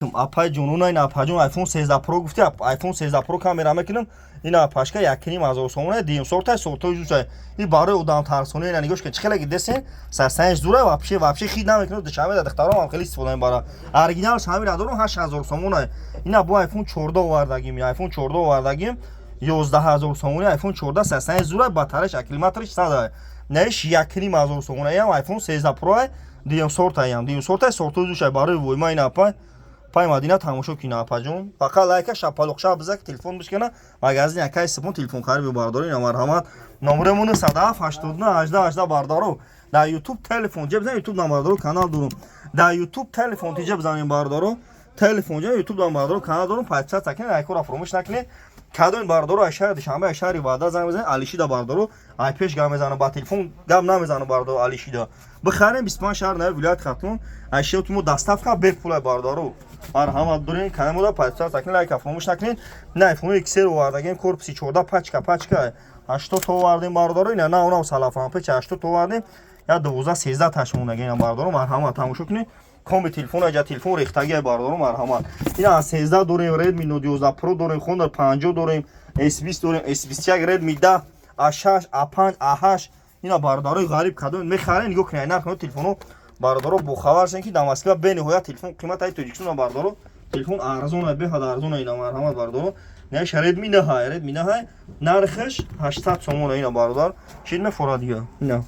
Апай ҷонуна, ин апаҷон, iPhone 13 Pro гуфти, iPhone 13 Pro камера мекунам. Ин апашка 1,5 ҳазор сомона, дуюм сортай, сортои зушай. И барои одам тарсони. Ина нигош кун, чӣ хеле десен, сарсанш зура, вообще вообще хит намекунад. Душанбе да духтаром ҳам хеле истифода мебара. Оригиналш ҳамира дорум, 8000 сомона. Ина бо iPhone 14 овардагим, iPhone 14 овардагим, 11 000 сомони. iPhone 14 сарсанш зура, батареш, аккумуляториш 100. Наиш 1,5 ҳазор сомона. Ям iPhone 13 Pro, дуюм сортаям, дуюм сортай, сортои зушай. Барои войма ина апай пай Мадина тамошо кина. Апаҷон, фақат лайка шапалоқша биза, ки телефон бишкана. Магазин якай сипон телефон хари бардорӣ. Ина марҳамат, номерамон 107 89 18 18. Бардаро, дар Ютуб телефон ҷа бизан, Ютуб бардаро, канал дорум. Дар Ютуб телефон тиҷа бизанем, бардаро, телефон ҷа Ютуб дам, бардаро, канал дорум. Подписаться кунед, лайкора фаромӯш накунед. Кадоин, бардаро, ай шаҳри Душанбе, ай шаҳри Ваҳдат занг мезанед, Алишида, бардаро, ай пеш гап мезанам, ба телефон гап намезанам. Бардаро, Алишида бихарем, 25 шаҳр нави вилояти Хатлон, ай шеотумо доставка бепула. Бардаро, марҳамат дорем каналмода, подписаться кунед, лайка фаромӯш накунед. На iPhone XR овардагем, корпуси 14, пачка пачка 80 то овардем, бардаро. Ина на онам салафан печ 80 то овардем, я 12 13 таш мондагем. Бардаро, марҳамат, тамошо кунед. Коми телефон аҷа, телефон рехтагия. Бардаро, марҳамат, ина 13 дорем, Redmi Note 11 Pro дорем, Honor 50 дорем, S20 дорем, S21, Redmi 10, A6, A5, A8. Ина бародарои ғариб, кадом мехарен, нигоҳ кунед нархи телефоно. Бародаро, бохабар шен, ки дар Москва бениҳоят телефон қимат ай. Тоҷикистон, бародаро, телефон арзона, беҳад арзона. Ина марҳамат, бародаро, наиш Redmi 9, Redmi 9, нархаш 800 сомона. Ина, бародар, чид мефорад дига? Ина